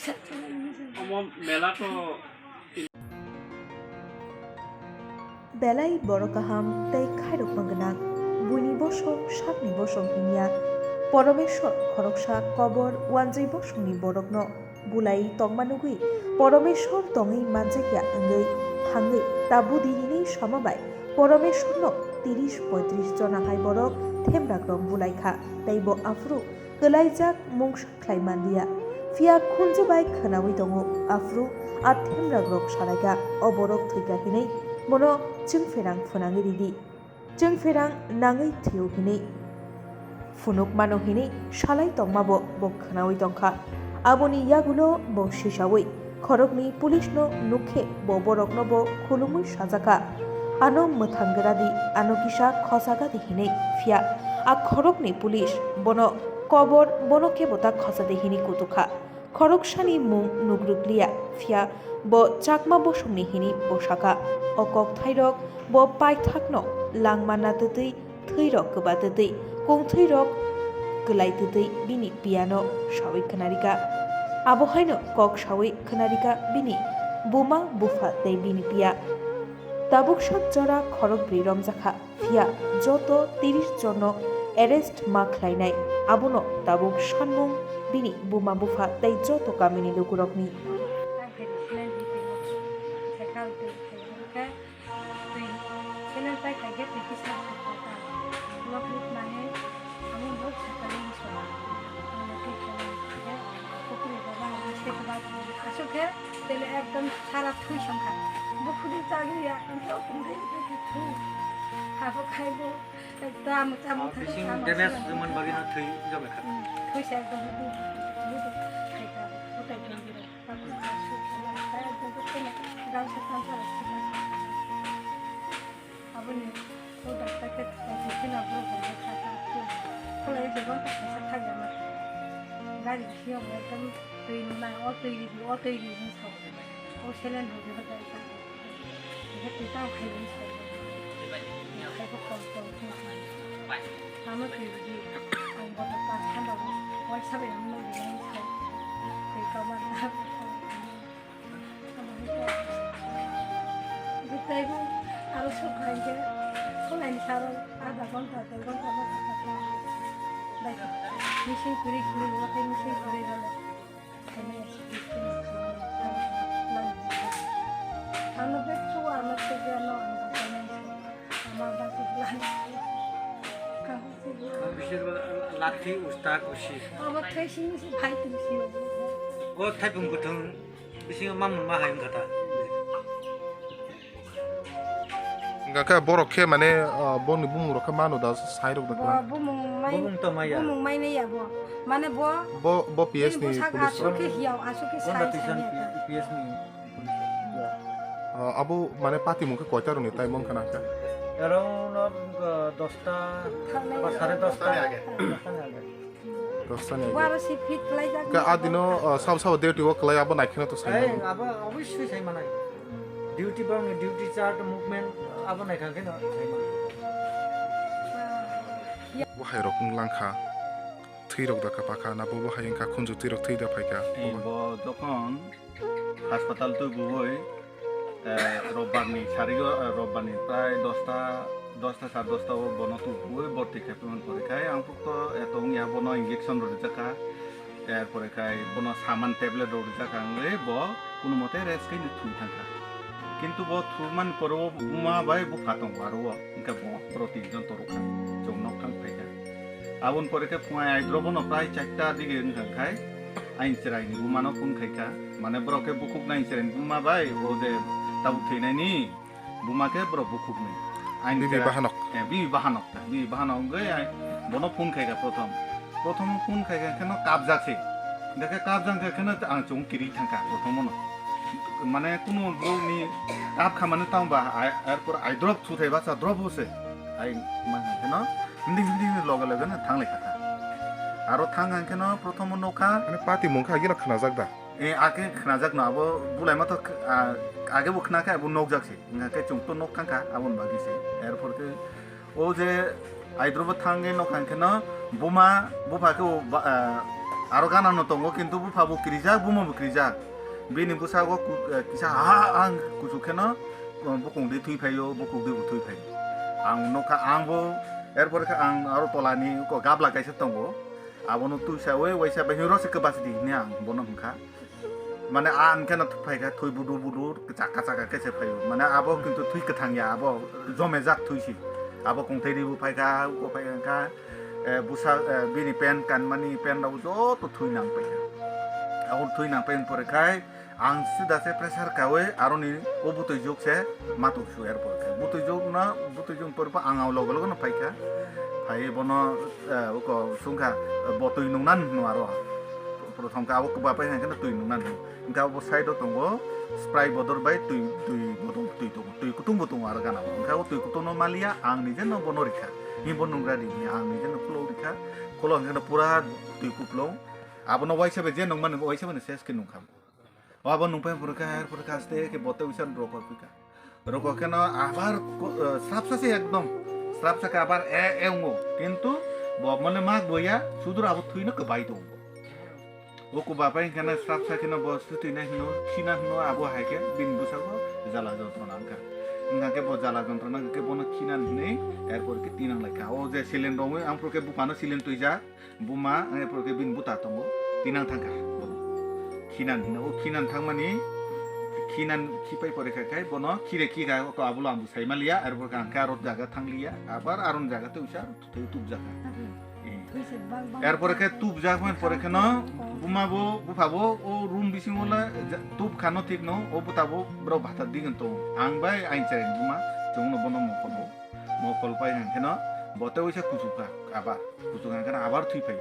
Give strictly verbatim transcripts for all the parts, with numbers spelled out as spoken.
Omo mela to. Belai borok kaham tei khairokma gwnang, buini bosong sakni bosong hinya. Poromeshwar khoroksa kobor wanjwi bosongni borokno bulai tongma nugwi Poromeshwar tongwi manjakya wngwi thangwi tabudi hinwi sama bai Poromeshwarno tiris poitris jona hai borok themrakrok bulai kha, tei bo aphuru kwlaijak mungsa khlai manliya. Phiya khunju bai khwnawi tongo, aphuru a themrakrok salaikha, o borok thwikha hinwi bono chwngpherang phwnangwi ridi. Chwngpherang nangwi thwio hinwi phunuk mano hinwi salai tongmabo bo khwnawi tongkha. Aboni yagulo bo sisawi khoroknwi police no nukkhe bo borokno bo khulumwi sajakha, "Ano mwthang gra di, ano kisa khosa ga di," hinwi. Phiya a khoroknwi police bono kobor, bono kebo ta khosa di hinwi kutukha. Khoroksani mung nugrukliya, phiya bo Chakma bosongni hinwi bo sakha. O kokthairok bo paithakno langma natwtwi, thwirok kwbatwtwi, kongthwirok kwlaitwtwi bini piyano sawi khwnarikha. Abohaino kok sawi khwnarikha bini buma bupha tei bini piya. Tabuk sak jora khorokbrwi romjakha. Phiya joto tiris jono arrest ma khlainai, abono tabuk sanmung bini buma bupha tei joto kamini lukurokni. Aswk khe tele ekdom sara thwi songkha. Bukhudi chagriya, engkhe o tongthai tongthai thwi. Habo khaibo, ekdom chamung thangwi bising chamung damage chamung. Wngmani bagwi no thwi jome kha. Hmm, thwi se ekdom budu, budu khai kha, kotai tong biro. Tabuk aswk khe ekdom bukhudi gangsa tangsa rok thwi kha. Aboni o dakta khe tongthai kheno borok rok kha kha khe. Khulai se gonta kaisa thangya ma. Gari bisingo ekdom twi nunai, o twi ridi, o twi ridi hinwi sao. O selen rok rok kha kha. Khe twi tang khai hinwi sao. Khai bo kol kol khe. Ano twi ridi. Ang boto pa thanda bo. Waisa bai ang nung ridi hinwi sao. Twi kama ta. Taibo aro sukha hinkhe khulaini saro adha ghonta, dui ghonta bwkha kha. Bai machine kwrwi kwrwi, o tei machine kwrwi rwle. Ano bek chuwa ano sege ano ama basi bwlai. Bisir lathi usta kusi. Abo thaising si bhai tungsi. O thaipung kuthung. Bisingo mamung ma hai wngkha ta. Hingkha khe borok khe mane, ah, bongni bumung rok khe mano da sai rok da khe. Bo bumung mai, bumung to maya. Bumung mai nai ya bo. Mane bo. Bo, bo P S ni bwsak police. Aswk khe hiya, aswk khe sai sai ya ta. P S ni police. Ah, abo mane patimung khe koita rokni time wngkha na khe? Around, uh, dosta, sare dosta. Dosta ni age. Dosta ni age. Bo aro si fit khlai jak. Ka adino, uh, sabo sabo duty o khlai abo naikheno to sai. Ei, abo obviously sai manai. Duty bang, duty chart, movement abo naikha kheno sai manai. Bo hai rok wng langkha. Thwi rok da kha pakha na bo, bo hai wngkha khunju twi rok thwi da phaikha. Ei, bo jokhon Haspatal twi bui, eh, robbar ni sarigo, eh, robbar ni prai dosta, dosta sar dosta o bono twi bui borti khe phaimani pore khai ang pukto eto wngya bono injection rwjak kha, er pore khai bono saman tablet rwjak kha wngwi bo kunumote rest khai thwi thang kha. Kintu bo thumani pore o buma bai bupha tongo aro o, hwnkhe bo borok tin jon torok kha, chwng nok thang phai kha. Aboni pore khe phungai aidrobo no prai charta dige wngkha khai, ain chwraini buma no phone khai kha. Mane borok khe bukhuk nai chwraini buma bai, o je tabuk thwinaini buma khe borok bukhuk ni. Ain bibi chwrai-, bahanok. Eh, bibi bahanok ta, bibi bahanok wngwi ai bono phone khai kha prothom. Prothom phone khai kha kheno kapjak se. Hingkhe kapjak khe kheno ang chwng kiri thang kha prothom no. Mane kunu borok ni kap kha mane tamo ba ai, er por aidrop thuthai basa drop o se. Ai man kheno. Hindi hindi hindi loge loge no thang lai kha. Aro thang hang kheno prothom o nokha. Mane pati mung kha gino khna jak da. E ake khna jak no abo bulai ma to, ah, age bo khna kha abo nok jak se. Hingkha khe chwng to nok thang kha abo ni bagwi se. Er por khe o je aidrobo thang khe nokha hang kheno buma bupha khe o ba, ah, Aro gana no tongo, kintu bupha bo kirijak, buma bo kirijak. Bini bwsao ku-, eh, kisa ha, ha, ang kuchuk kheno, eh, bukung di thwi phaio, bukung di bo thwi phaio. Ang nokha, ang bo, er pore khe ang aro tola ni ko gabla kaisa tongo. Abono twi sa, "Oi, waisa bai hwnwi rw se kwbas di," hwnwi ang bono hwn kha. Mane, a ang kheno phaikha, thwi budur budur, chaka chaka khe se phaio. Mane, abo kintu thwi kwthang ya, abo jomejak thwi si. Abo kongthai ribu phaikha, uko phaikha, eh, busa, eh, bini pen kanmani pen rok joto thwi nang paikha. Abo thwi nang paini pore khai, ang sida se pressure kawi, aroni o butui juk se matuk su er pore khai. Butui juk no, butui juk pore ang logo logo no phaikha. Phai bono, eh, uko sungkha, eh, bo twi nungnan hwnwi aro. Prothom khe abo kwbapai hwnkheno twi nungna nung. Hwnkhe abo side o tongo Sprite bodol bai twi, twi bodol twi tongo. Twi kutung bo tongo aro gana o. Hwnkhe abo twi kutung no maliya, ang nije no bono rikha. Himbo nungra di hwnwi ang nije no khulok rikha. Khulok hwnkhe no pura twi kuplung. Abono waisa bai je nungmani, waisa bai no ses khe nungkha. O abo nungpai pore khe, er pore khe aste khe bote uisan rokor pika. Rokor kheno abar ko-, eh, srapsa se ekdom. Srapsa khe abar e, e wngo. Kintu bo mane mak boya, sudur abo thwino kwbai tongo. O kwbapai kheno srapsa kheno bo swtwina hino, khina hino abo hai khe bini bwskango jala jontrona wngkha. Wngkha khe bo jala jontrona khe bono khina hinwi, er pore khe tinang lai kha. O je silin romwi, ang pore khe buphano silin twijak. Buma, eh, pore khe bini buta tongo, tinang thangkha. Khinan hino, o khinan thangmani, khinan khipai pore kha khai, bono khire khi kha, ko abulo ang bo sai maliya, er pore khe ang khe aro jaga thangliya, abar aron jaga tei uisa tubjakha. Eh. Er pore khe tubjak, pore khe no, buma bo, bupha bo, o room bisingo le, ja-, tub khano thik no, o buta bo, bro bhata digon tongo. Ang bai ain chai buma, chwngno bono mokol bo. Mokol pai hang kheno bo tei uisa kuchuk kha, abar kuchuk hang kheno abar thwi phai.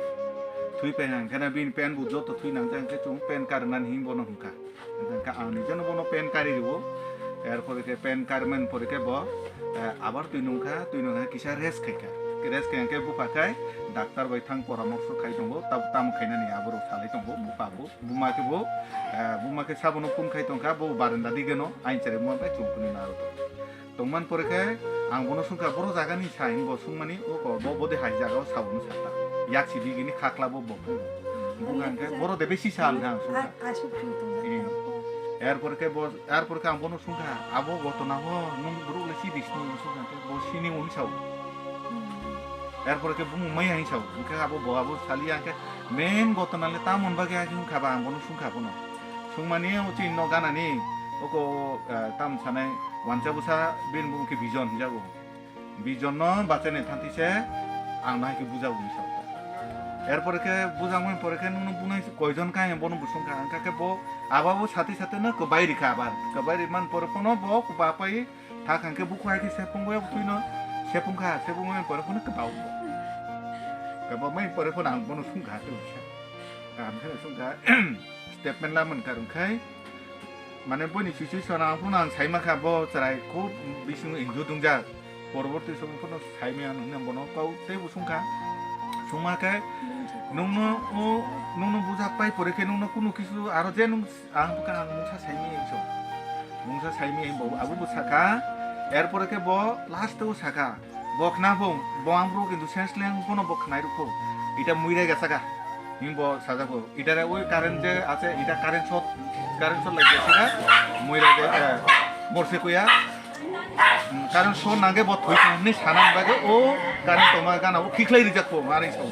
Thwi phai hang kheno bini pen bo joto thwi nang jang khe chwng pen karnani him bono hwnkha. Hwnkha ang ni jeno bono pen kari rwo. Er pore khe pen karmani pore khe bo, eh, abar twi nung kha, twi nung kha kisa rest khai kha. Rest khai hang khe bupha khai doctor bai thang poramorso khai tongo, tab-, tamo khainani aborok salai tongo bupha bo. Buma khe bo, eh, buma khe sabono phone khai tong kha, bo baranda digeno ain chari mo bai chwng kuni naro. Tongman pore khe ang bono swngkha, "Boro jaga ni sa?" Hinwi bo swngmani, o ko, bo bode hai jaga o sa, bono sakha. Yak sidi gini khakla bo bo. Bung ang khe, "Boro de besi sa?" hinwi ang swngkha. Eh. Er pore khe bo, er pore khe ang bono swngkha, "Abo gotona ho, nung borok le si bisni?" hinwi swngkha khe, bo sini hinwi sao. Er pore khe bumung maya hinwi sao. Hwnkhe abo bo abo sali ang khe, "Main gotona le tamon bagwi?" hinwi wngkha ba ang bono swngkha bono. Swngmani o chini no ganani, oko, eh, tam sanai wansa bwsa bini bumung khe Bijon hinjago. Bijon no bachai nai thanti se ang no hai khe bujago hinwi sao. Er pore khe bujagmani pore khe nung no bunai koijon kha bono bo swngkha, hwnkha khe bo abo bo sati sati no kwbai rikha abar. Kwbai rimani pore phano bo kwbapai Thak hwnkhe bukhuk hai khe sepung bai thwino, sepung kha, sepung bai pore phano kwbao. Kwbao mai pore phano ang bono sung kha, tei uisa. Kaham khe sung kha, statement lamani karwng khai, mane, boini situation ang phano ang sai ma kha, bo chwrai khub bising injure wngjak. Poroborti somoi phano sai maya nang bono kau tei bo sung kha. Sung ma khe, nungno o, nungno bujak pai pore khe nungno kunu kisu aro je nung Ang bwkha ang mungsa saimaya hinwi sao. Mungsa saimaya hinwi bo, abo bo sakha. Er pore khe bo last o sakha. Bo khna bo, bo ang bro kintu sense le ang bono bo khnai rukho. Ita muirai ga saka. Hinwi bo sajak bo. Ita re oi current je ase, ita current short, current short lai ga saka. Muirai ga, eh, morse koya. Hmm, current short nangkhe bo thwi thang hinwi sana bagwi o current tongma gana bo khikhlai rijak bo, ari sao.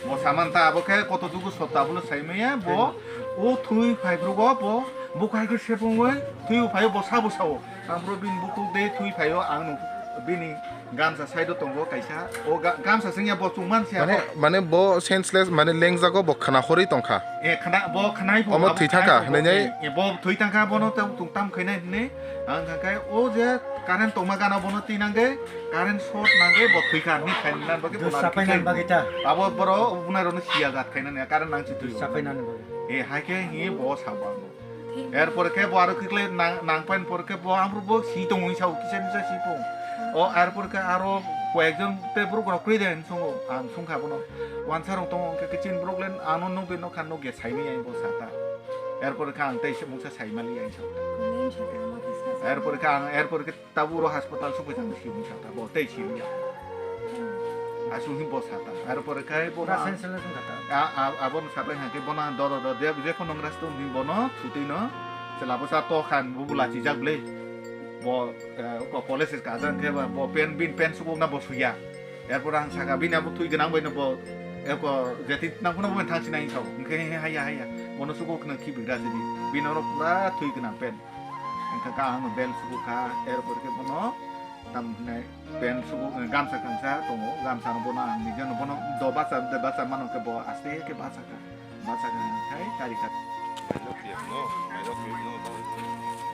Bo saman ta abo khe koto dugu sot ta abo le sai maya bo o thwi phai phuru bo bo bukhai khe sepung oi thwi phai bo sa bo sao. Ang phuru bini bukhuk de thwi phai o ang nung bini gamsa side o tongo kaisa. O ga-, gamsa sengya bo chwng man sia. Mane, bo. Mane bo senseless, mane lengjago bo khna horwi tongkha. E khna, bo khnai bo. Omo abo thwi thangkha, khnai bo, hinwi. E, e bo thwi thangkha bono tei chwng tam khainai hinwi. Ang kha khe o je current tongma gana bono twi nangkhe current short nangkhe bo thwi kha hinwi khainani bagwi bo sapai nani bagwi ta. Abo boro bunai rokno siya gat khainani current nang si thwi. Sapai nani bagwi. E hai khe hinwi bo sa bo ang. Er pore khe bo aro kikle nang, nang pain pore khe bo amro bo si tong hinwi sao kisa misa si tong. O er pore khe aro koyekjon tei borok rok kwrwi de hinwi songo ang song kha bono. Wansa rok tongo hwnkhe kichin borok le ano nugwi nokha nugya saimaya hinwi bo sa ta. Er pore khe ang tei se mungsa saimali ang sao. Er pore khe ang, er pore khe Tabuk oro hospital sokphaijak hinwi simi sakha bo tei simi ya. Aswk hwnwi bo sata. Aro pore khai bono Pura senseless wngkha ta. A, a, abono sapai hwnkhe bono do, do, do, de, jekho nongra sitwng hwnwi bono thutwino chwla bwsa to khan bo bwla chijak bwle. Bo, eh, ko college se kajak khe ba, bo pen, bin pen sukuk na bo suya. Erpor ang saka bini abo twi gwnang bai no bo, eko jeti nang phano bo thang sinai thau. Hwnkhe haya, haya. Bono sukuk nang khibigra sidi. Bini oro pura twi gwnang pen. Hwnkhe ka ang bel sukuk kha, erpor khe bono tam hinai pen sukuk, gamsa kangsa tongo, gamsa no bono ang nijeno bono do bacha, de bacha mano khe bo aste khe bacha kha. Bacha kha khai kari kha. Maino khiyam no, maino khiyam no.